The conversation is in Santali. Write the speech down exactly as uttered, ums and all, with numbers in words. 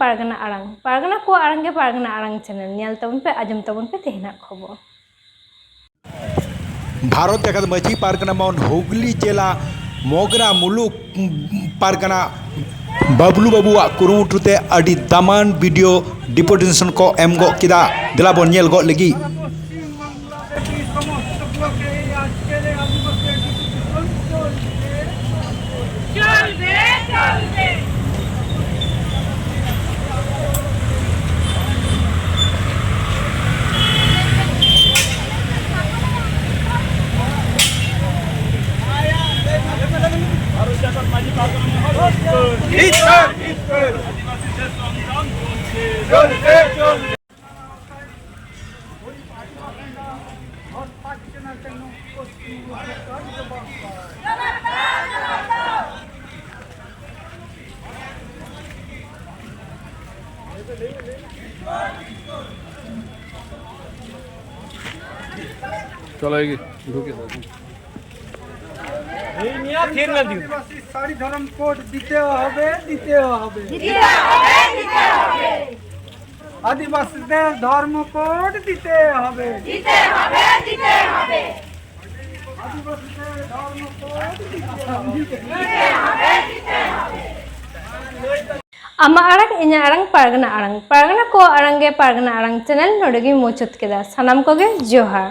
ᱯᱟᱨᱜᱟᱱᱟ ᱟᱲᱟᱝ, ᱯᱟᱨᱜᱟᱱᱟ ᱠᱚᱣᱟᱜ ᱟᱲᱟᱝ ᱜᱮ ᱯᱟᱨᱜᱟᱱᱟ ᱟᱲᱟᱝ ᱪᱮᱱᱮᱞ᱾ ᱧᱮᱞ ᱛᱟᱵᱚᱱ ᱯᱮ, ᱟᱸᱡᱚᱢ ᱛᱟᱵᱚᱱ ᱯᱮ ᱛᱮᱦᱮᱧᱟᱜ ᱠᱷᱚᱵᱚᱨ᱾ ᱵᱷᱟᱨᱚᱛ ᱡᱟᱠᱟᱛ ᱢᱟᱹᱡᱷᱤ ᱯᱟᱨᱜᱟᱱᱟ ᱢᱚᱱ ᱦᱩᱜᱽᱞᱤ ᱡᱮᱞᱟ ᱢᱚᱜᱽᱨᱟ ᱢᱩᱞᱩᱠ ᱯᱟᱨᱜᱟᱱᱟ ᱵᱟᱵᱞᱩ ᱵᱟᱹᱵᱩᱣᱟᱜ ᱠᱩᱨᱩᱢᱩᱴᱩ ᱛᱮ ᱟᱹᱰᱤ ᱫᱟᱢᱟᱱ ᱵᱷᱤᱰᱤᱭᱳ ᱰᱮᱯᱩᱴᱮᱥᱚᱱ ᱠᱚ ᱮᱢ ᱜᱚᱫ ᱠᱮᱫᱟ᱾ ᱫᱮᱞᱟ ᱵᱚᱱ ᱧᱮᱞ ᱜᱚᱫ ᱞᱮᱜᱮ᱾ চলো, এগিয়ে ঢুকে দাও। এই মিয়া, ফির না দিও। আদিবাসী শাড়ি ধরম কোড দিতে হবে, দিতে হবে। আদিবাসীদের ধর্ম কোড দিতে হবে। আদিবাসীদের ধর্ম কোড দিতে হবে। ᱟᱢᱟᱜ ᱟᱲᱟᱝ, ᱤᱧᱟᱹᱜ ᱟᱲᱟᱝ, ᱯᱟᱨᱜᱟᱱᱟ ᱟᱲᱟᱝ, ᱯᱟᱨᱜᱟᱱᱟ ᱠᱚᱣᱟᱜ ᱟᱲᱟᱝ ᱜᱮ ᱯᱟᱨᱜᱟᱱᱟ ᱟᱲᱟᱝ ᱪᱮᱱᱮᱞ ᱱᱚᱰᱮ ᱜᱮᱧ ᱢᱩᱪᱟᱹᱫ ᱠᱮᱫᱟ᱾ ᱥᱟᱱᱟᱢ ᱠᱚᱜᱮ ᱡᱚᱦᱟᱨ᱾